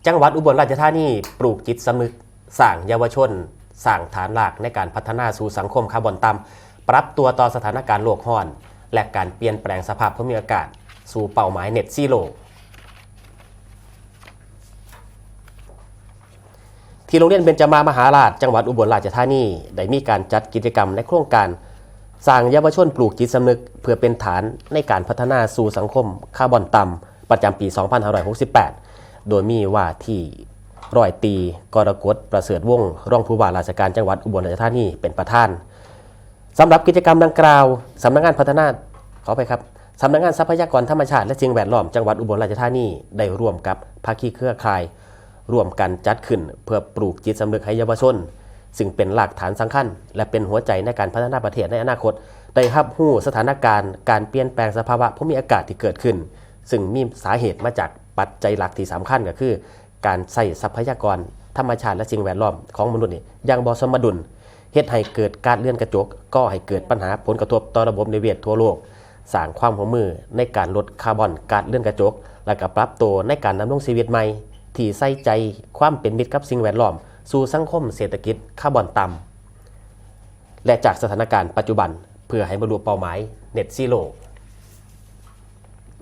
ຈັງຫວັດອຸບົນລາຊະທານີ ປລູກຈິດສຳນຶກ ສ້າງເຍົາວະຊົນ ສ້າງຖານລາກໃນການພັດທະນາສູ່ສັງຄົມຄາບອນຕ່ຳ, ປັບຕົວຕໍ່ສະຖານະການໂລກຮ້ອນ ແລະ ການປ່ຽນແປງສະພາບພູມິອາກາດ ສູ່ເປົ້າໝາຍ Net Zero. ທີ່ໂຮງຮຽນເບັນຈະມາມະຫາລາດ ຈັງຫວັດອຸບົນລາຊະທານີ ໄດ້ມີການຈັດກິດຈະກຳໃນໂຄງການ ສ້າງເຍົາວະຊົນປລູກຈິດສຳນຶກ ເພື່ອເປັນຖານໃນການພັດທະນາສູ່ສັງຄົມຄາບອນຕ່ຳ ປະຈຳປີສອງພັນຫ້າຮ້ອຍຫົກສິບແປດ ໂດຍມີວ່າທີ່ ຮ້ອຍຕີ ກໍລະກົດ ປະເສີດວົງ ຮອງຜູ້ວ່າລາຊະການຈັງຫວັດອຸບົນລາຊະທານີ ເປັນປະທານ. ສຳລັບກິດຈະກຳດັ່ງກ່າວ, ສຳນັກງານພັດທະນາ, ຂໍອະໄພຄັບ, ສຳນັກງານຊັບພະຍາກອນທຳມະຊາດ ແລະ ສິ່ງແວດລ້ອມ ຈັງຫວັດອຸບົນລາຊະທານີ ໄດ້ຮ່ວມກັບພາຄີເຄືອຂ່າຍ ຮ່ວມກັນຈັດຂຶ້ນເພື່ອປລູກຈິດສຳນຶກໃຫ້ເຍົາວະຊົນ, ຊຶ່ງເປັນລາກຖານສຳຄັນ ແລະ ເປັນຫົວໃຈໃນການພັດທະນາປະເທດໃນອະນາຄົດ, ໄດ້ຮັບຮູ້ສະຖານະການການປ່ຽນແປງສະພາວະພູມິອາກາດທີ່ເກີດຂຶ້ນ, ຊຶ່ງມີສາເຫດມາຈາກປັດໄຈຫຼັກທີ່ສຳຄັນກໍຄື ການໃຊ້ຊັບພະຍາກອນທຳມະຊາດ ແລະ ສິ່ງແວດລ້ອມຂອງມະນຸດນີ້ຢ່າງບໍ່ສົມມະດຸນ, ເຮັດໃຫ້ເກີດກາດເລື່ອນກະຈົກ, ກໍ່ໃຫ້ເກີດບັນຫາຜົນກະທົບຕໍ່ລະບົບນິເວດທົ່ວໂລກ, ສ້າງຄວາມຮ່ວມມືໃນການລົດຄາບອນກາດເລື່ອນກະຈົກ ແລະ ກະປັບໂຕໃນການດຳລົງຊີວິດໃໝ່ທີ່ໃສ່ໃຈຄວາມເປັນມິດກັບສິ່ງແວດລ້ອມ ສູ່ສັງຄົມເສດຖະກິດຄາບອນຕ່ຳ ແລະ ຈາກສະຖານະການປັດຈຸບັນ ເພື່ອໃຫ້ບັນລຸເປົ້າໝາຍ Net Zero.